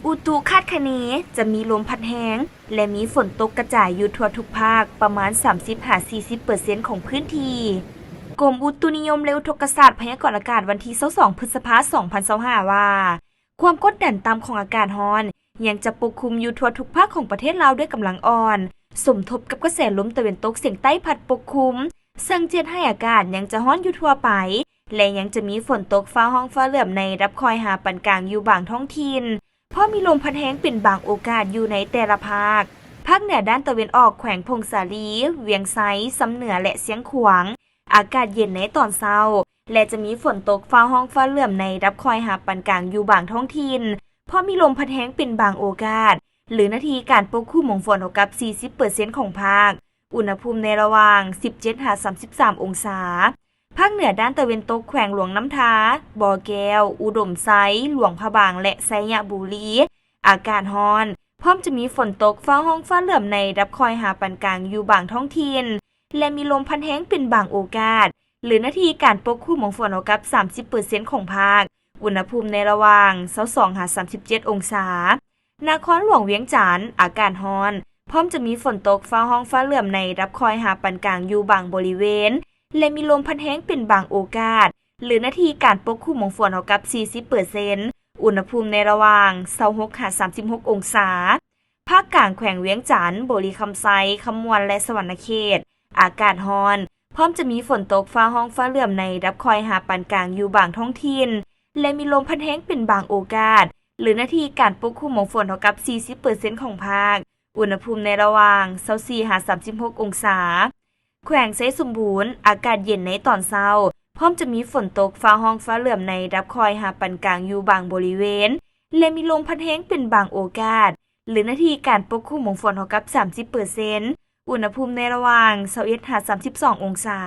ອຸຕຸຄາດຄະເນ ຈະມີລົມພັດແຮງ ແລະ ມີຝົນຕົກກະຈາຍຢູ່ທົ່ວທຸກພາກ ປະມານ ສາມສິບຫາສີ່ສິບເປີເຊັນ ຂອງພື້ນທີ່. ກົມອຸຕຸນິຍົມ ແລະ ອຸທົກກະສາດ ພະຍາກອນອາກາດ ວັນທີ ຊາວສອງ ພຶດສະພາ ສອງພັນຊາວຫ້າ ວ່າ ຄວາມກົດດັນຕ່ຳຂອງອາກາດຮ້ອນ ຍັງຈະປົກຄຸມຢູ່ທົ່ວທຸກພາກຂອງປະເທດລາວດ້ວຍກຳລັງອ່ອນ, ສົມທົບກັບກະແສລົມຕາເວັນຕົກສຽງໃຕ້ພັດປົກຄຸມ, ເຊິ່ງຈະເຮັດໃຫ້ອາກາດຍັງຈະຮ້ອນຢູ່ທົ່ວໄປ ແລະ ຍັງຈະມີຝົນຕົກຟ້າຮ້ອງຟ້າເຫຼື້ອມໃນລະດັບຄ່ອຍຫາປານກາງຢູ່ບາງທ້ອງຖິ່ນ, ພ້ອມມີລົມພັດແຮງເປັນບາງໂອກາດຢູ່ໃນແຕ່ລະພາກ. ພາກເໜືອດ້ານຕາເວັນອອກ ແຂວງຜົ້ງສາລີ, ວຽງໄຊ, ຊຳເໜືອ ແລະ ຊຽງຂວາງ ອາກາດເຢັນໃນຕອນເຊົ້າ ແລະ ຈະມີຝົນຕົກຟ້າຮ້ອງຟ້າເຫຼື້ອມໃນລະດັບຄ່ອຍຫາປານກາງຢູ່ບາງທ້ອງຖິ່ນ, ພ້ອມມີລົມພັດແຮງເປັນບາງໂອກາດ ຫຼື ໜ້າທີ່ການປົກຄຸມຂອງຝົນເທົ່າກັບ ສີ່ສິບເປີເຊັນ ຂອງພາກ, ອຸນຫະພູມໃນລະຫວ່າງ ສິບເຈັດ ຫາ ສາມສິບສາມ ອົງສາ. ພາກເໜືອດ້ານຕາເວັນຕົກ ແຂວງຫຼວງນ້ຳທາ, ບໍ່ແກ້ວ, ອຸດົມໄຊ, ຫຼວງພະບາງ ແລະ ໄຊຍະບູລີ ອາກາດຮ້ອນ, ພ້ອມຈະມີຝົນຕົກຟ້າຮ້ອງຟ້າເຫຼື້ອມໃນລະດັບຄ່ອຍຫາປານກາງຢູ່ບາງທ້ອງຖິ່ນ ແລະ ມີລົມພັດແຮງເປັນບາງໂອກາດ ຫຼື ໜ້າທີ່ການປົກຄຸມຂອງຝົນເທົ່າກັບ ສາມສິບເປີເຊັນ ຂອງພາກ, ອຸນຫະພູມໃນລະຫວ່າງ ຊາວສອງ ຫາ ສາມສິບເຈັດ ອົງສາ. ນະຄອນຫຼວງວຽງຈັນ ອາກາດຮ້ອນ, ພ້ອມຈະມີຝົນຕົກຟ້າຮ້ອງຟ້າເຫຼື້ອມໃນລະດັບຄ່ອຍຫາປານກາງຢູ່ບາງບໍລິເວນ ແລະ ມີລົມພັດແຮງເປັນບາງໂອກາດ ຫຼື ໜ້າທີ່ການປົກຄຸມຂອງຝົນເທົ່າກັບ ສີ່ສິບເປີເຊັນ, ອຸນຫະພູມໃນລະຫວ່າງ ຊາວຫົກ ຫາ ສາມສິບຫົກ ອົງສາ. ພາກກາງ ແຂວງວຽງຈັນ, ບໍລິຄຳໄຊ, ຄຳມ່ວນ ແລະ ສະຫວັນນະເຂດ ອາກາດຮ້ອນ, ພ້ອມຈະມີຝົນຕົກຟ້າຮ້ອງຟ້າເຫຼື້ອມໃນລະດັບຄ່ອຍຫາປານກາງຢູ່ບາງທ້ອງຖິ່ນ ແລະ ມີລົມພັດແຮງເປັນບາງໂອກາດ ຫຼື ໜ້າທີ່ການປົກຄຸມຂອງຝົນເທົ່າກັບ ສີ່ສິບເປີເຊັນ ຂອງພາກ, ອຸນຫະພູມໃນລະຫວ່າງ ຊາວສີ່ ຫາ ສາມສິບຫົກ ອົງສາ. ແຂວງໄຊສົມບູນ ອາກາດເຢັນໃນຕອນເຊົ້າ, ພ້ອມຈະມີຝົນຕົກຟ້າຮ້ອງຟ້າເຫຼື້ອມໃນລະດັບຄ່ອຍຫາປານກາງຢູ່ບາງບໍລິເວນ ແລະ ມີລົມພັດແຮງເປັນບາງໂອກາດ ຫຼື ໜ້າທີ່ການປົກຄຸມຂອງຝົນເທົ່າກັບ ສາມສິບເປີເຊັນ, ອຸນຫະພູມໃນລະຫວ່າງ ຊາວເອັດ ຫາ ສາມສິບສອງ ອົງສາ.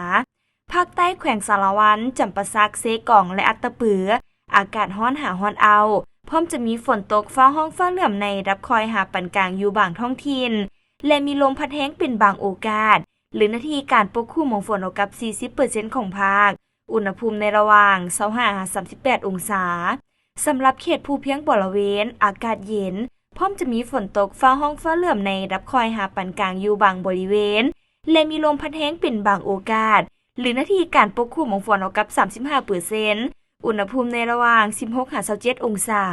ພາກໃຕ້ ແຂວງສາລະວັນ, ຈຳປາສັກ, ເຊກອງ ແລະ ອັດຕະປື ອາກາດຮ້ອນຫາຮ້ອນເອົ້າ, ພ້ອມຈະມີຝົນຕົກຟ້າຮ້ອງຟ້າເຫຼື້ອມໃນລະດັບຄ່ອຍຫາປານກາງຢູ່ບາງທ້ອງຖິ່ນ ແລະ ມີລົມພັດແຮງເປັນບາງໂອກາດ ຫຼື ໜ້າທີ່ການປົກຄຸມຂອງຝົນເທົ່າກັບ ສີ່ສິບເປີເຊັນ ຂອງພາກ, ອຸນຫະພູມໃນລະຫວ່າງ ຊາວຫ້າ ຫາ ສາມສິບແປດ ອົງສາ. ສຳລັບເຂດພູພຽງບໍລະເວນ ອາກາດເຢັນ, ພ້ອມຈະມີຝົນຕົກຟ້າຮ້ອງຟ້າເຫຼື້ອມໃນລະດັບຄ່ອຍຫາປານກາງຢູ່ບາງບໍລິເວນ ແລະ ມີລົມພັດແຮງເປັນບາງໂອກາດ ຫຼື ໜ້າທີ່ການປົກຄຸມຂອງຝົນເທົ່າກັບ ສາມສິບຫ້າເປີເຊັນ, ອຸນຫະພູມໃນລະຫວ່າງ ສິບຫົກ ຫາ ຊາວເຈັດ ອົງສາ.